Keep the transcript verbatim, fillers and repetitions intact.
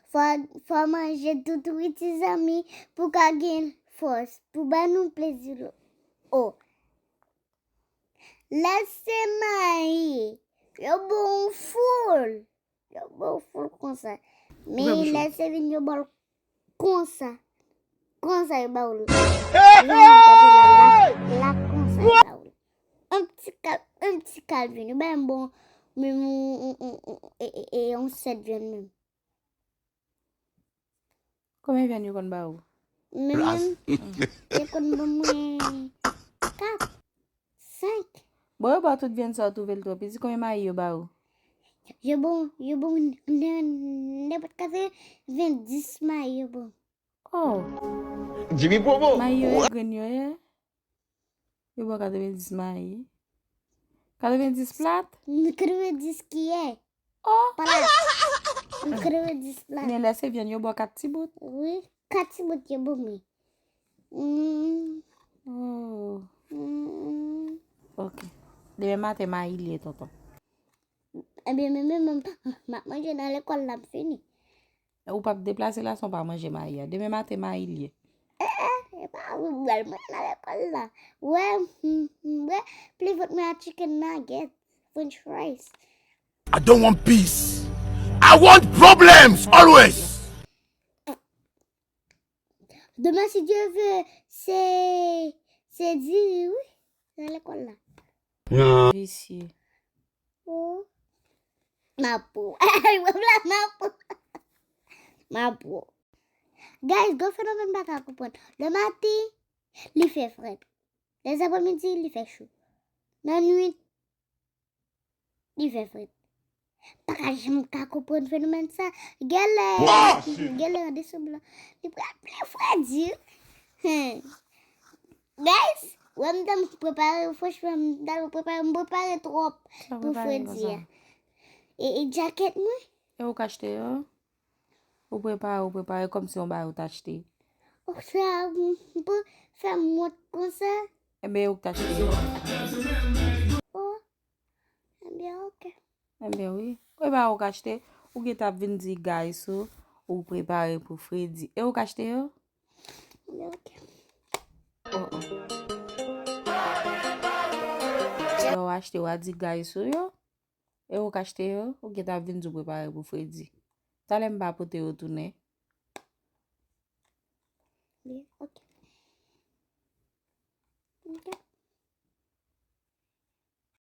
Fò, fò manje tout wi ti zanmi pou ka gen fòs, pou ba nou plezi. O. Lè se mayi, yo bon foul. Yo ba w foul konsa. Men lè se vin yo ba w l konsa. Konsa yo ba w l. Yo menm kote la, la, la konsa yo ba w l. Yon ti kal, yon ti kal vin. Yo ba m bon, menm yon, yon, yon, yon, e, e, e, yon sèt vyann menm. Konbyen vyann yo konn ba ou? Men menm, yo konn ban mwen kat, senk. Bon, yo ba w tout vyann sa yo twouve l twò piti, konbyen mayi yo ba ou? Yo bon, yo bon, nan, nenpòt katrevendis mayi yo bon. Oh. Jimmy Bobo. Mayi yo e grenn yo ye? Yo ba w katrevendis mayi. Katrevendis plat? Katrevendis kiyè. Oh. Plat. Katrevendis plat. Men lè se vyann yo ba w kat ti bout. Wi, kat ti bout yo ban mwen. Mm. Oh. Mm. Ok. Demen maten mayi l ye, tonton. Ebyen, men, men, men, m ap manje nan lekòl la, m fini. Ou p ap deplase la san w pa manje mayi a. Demen maten mayi l ye. Eh, eh, e pa vre, m pral manje nan lekòl la. Wè, m, m, wè, pli vòt mwen a chicken nugget, french fries. I don't want peace. I want problems always. Demen, si Dye vle, se, se diri, wi, nan lekòl la. Visye. Oh. Mapo. Ay, wè la, mapo. Mapo. Guys, gon fenomèn m pa ka konprann. Lè maten, li fè frèt. Lè zapremidi, li fè cho. Nan nwit, li fè frèt. Pa ka janm ka konprann fenomèn sa. Genlè, genlè an desanm lan, li pral pli frèdi. Hmm. Guys, wè m tann prepare, franchman, m tann prepare, m prepare twòp pou fredi a. E, e djakèt mwen? E ou k achte yo? Ou prepare, ou prepare kòmsi yon bagay ou t achte. Ou sa, m pou fè m wont konsa? Enben, e ou k t achte yo? Oh, enben, ok. Enben, wi. Prepare ou k achte, ou gentan ap vin di guys ou, ou prepare pou fredi. E ou k achte yo? Enben, ok. Oh, oh. Lè w achte, w a di guys ou yo. E ou k achte yo, ou gentan ap vin di w prepare pou fredi. Talè m pa pote yo tounen. Byen, ok. Ok.